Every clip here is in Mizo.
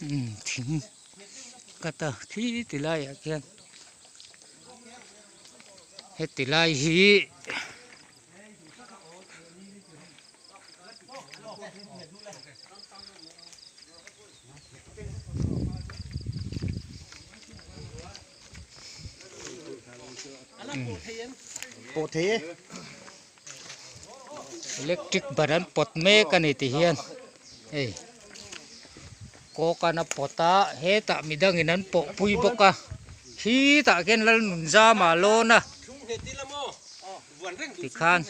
Umm thing cut a khi ti laiah khian heti lai hi electric ban an pawt mek a ni ti hian hei kawk an a pawt a hetah midangin an pawh pui bawk a khitah khian Lalnunzama a lawn a tikhan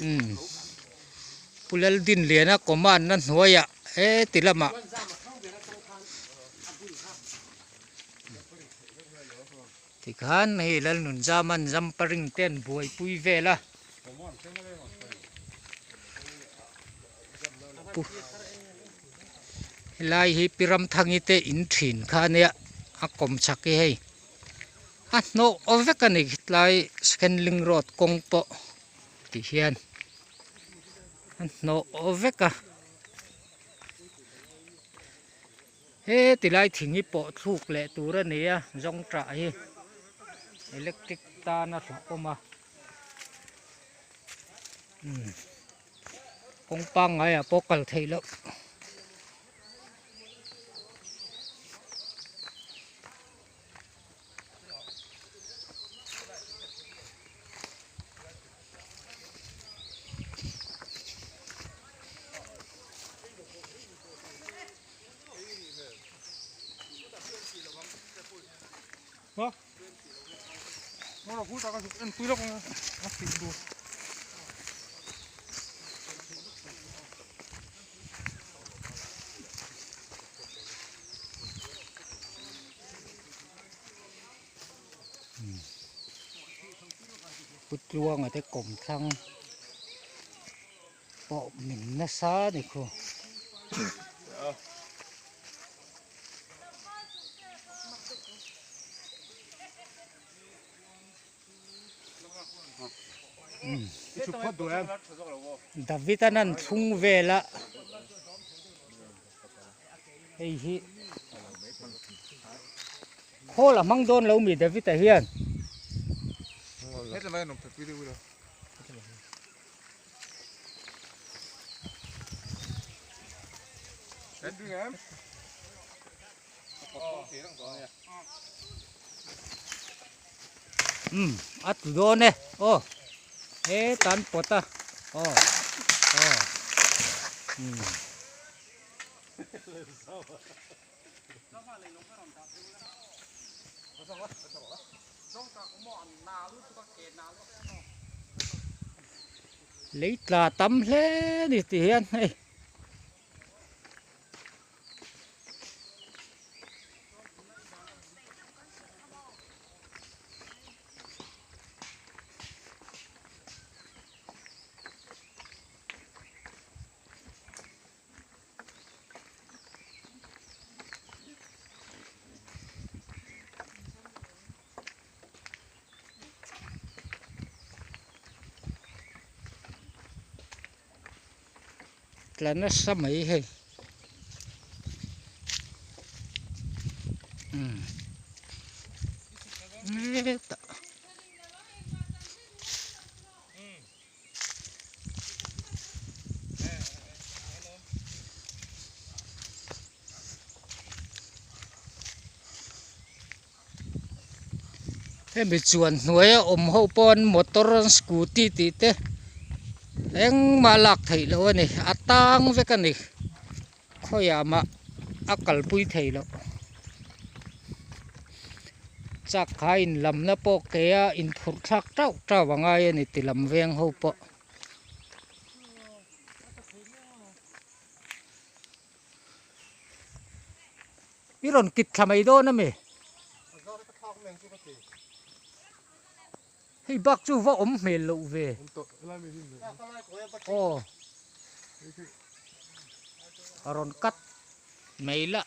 umm Pu Laldinliana command na hnuaiah heti lamah. Tikhan hei Lalnunzaman Zamparing te an buaipui vel a. Pu helai hi Pi Ramthangi te in thin kha ania a kawm chak hi hei a hnawh vek a ni tlai second link road kawng pawh ti hian a hnawh vek a. He tilai thing hi pawh thluk leh tur a ni a zawngṭah hi electric tan a hlauhawm a umm kawng pangngai ah pawh kal theih loh. Pu Tluanga te kawmthlang pawh min nasa a ni khu. David an an thlung vel a hei hi khawl a hmang dawn lo mi David a hian. Umm a tlu dawn e aw heta an pawt a aw aw umm. Lei tla tam hle ni ti hian hei. Tla nasa mai hei umm hetah. Hemi chuan hnuaia awm ho pawn motor an scooty tih te engmah lak theih loh a ni a tang vek a ni khawiah mah a kalpui theih loh chak kha in lamna pawh ke a inphurh thlak tauh tauh a ngai a ni ti lam veng ho pawh. I rawn kit thla mai dawn ami? Hei bak chu va awm hmel loh ve. Aw. A rawn cut mai la.